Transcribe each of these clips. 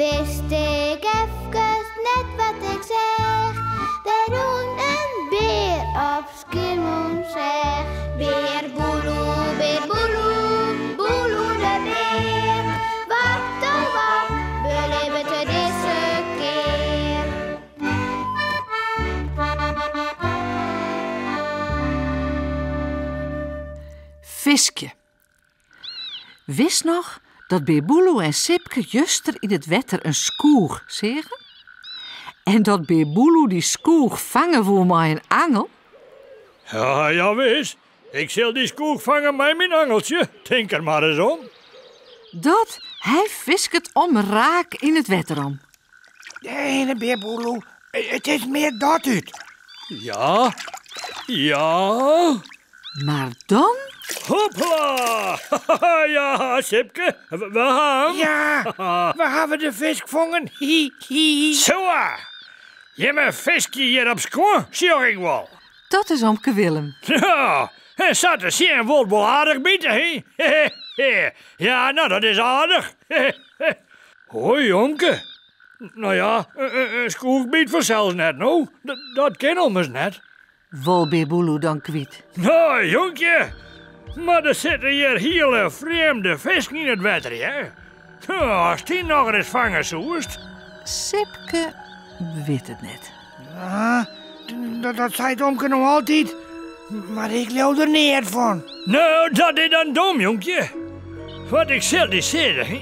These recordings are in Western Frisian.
Wist ik efkes net wat ik seach. Der rûn in bear op Skiermûntseach. Bear Boeloe, bear Boeloe, Boeloe de bear. Wat oh wat belibbet er dizze kear? Fiskje. Witst noch dat Bear Boeloe en Sipke juster yn it wetter in skoech seagen? En dat Bear Boeloe dy skoech fange woe mei in angel? Ja, jawis. Ik sil dy skoech fange mei myn angeltsje. Tink der mar ris om. Dat hy fisket omraak yn it wetter om. Dêrhinne, Bear Boeloe. It is mear dat út. Ja, ja. Mar dan? Hopla! Ja, Sipke, we ha 'm. Ja, we hawwe de fisk fongen. Hi, hi. Soa! Jimme fiskje hjir op skoan, sjoch ik wol. Dat is omke Willem. Ja, en sa te sjen wol 't wol aardich bite, hè? Ja, no, dat is aardich. Hoi, omke. No ja, in skoech byt fansels net, no. Dat kin ommers net. Wol Bear Boeloe dan kwyt. No, jonkje, mar der sitte hjir hiele frjemde fisken yn it wetter, hear. Ast dy nochris fange soest. Sipke wit it net. Dat seit omke no altyd, mar ik leau der neat fan. No, dat is dan dom, jonkje. Want ik sil dy sizze,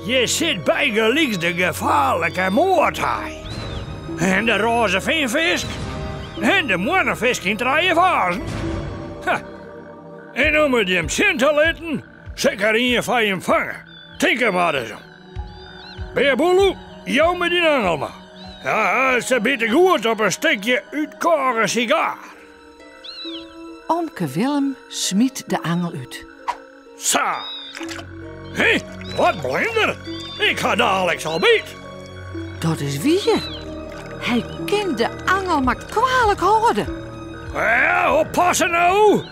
hjir sit bygelyks de gefaarlike moardhaai. En de rôze finfisk. En de moannefisk yn trije fazen. Ha. En om it jim sjen te litten, sil ik der ien foar jim fange. Tink der mar ris om. Bear Boeloe, jou my dyn angel mar. Ja, se bite goed op in stikje útkôge sigaar. Omke Willem smyt de angel út. Sa! Hé, wat blinder! Ik ha daliks al byt. Dat is wier. Hy kin de angel mar kwalik hâlde. Ja, oppasse no!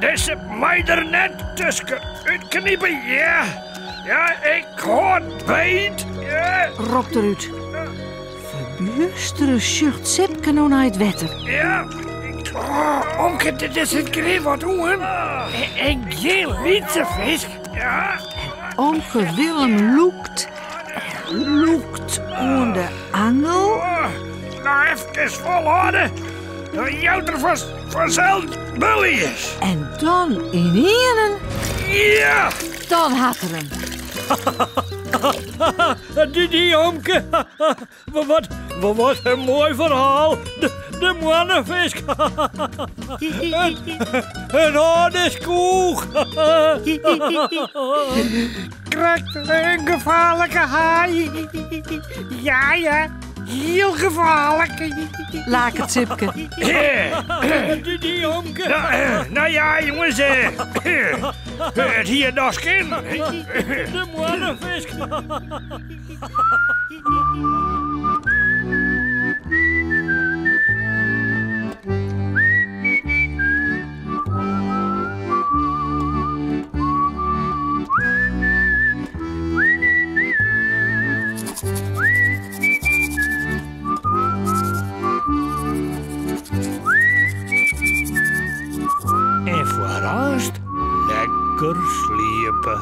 Dizze mei der net tusken útknipe. Ja, ja, ik hâld beet. Ja. Ropt er út. Ferbjustere sjocht Sipke no nei it wetter. Ja. Oh, omke, dit sit grif wat oan. En gjin lytse fisk. Ja. Omke Willem lûkt en lûkt oan de angel. Oh, no efkes folhâlde. Dan jout er fansels bullies. En dan ynienen. Ja! Dan hat er him. Dy, dy omke. Wat, wat in moai ferhaal. De, de moannefisk. In âlde skoech. Krekt in gefaarlike haai. Ja, ja. Hiel gefaarlik. Laket Sipke. Dy, dy omke. Nou ja, jonges. It hie dochs kinnen. De moannefisk. En foarearst lekker sliepe.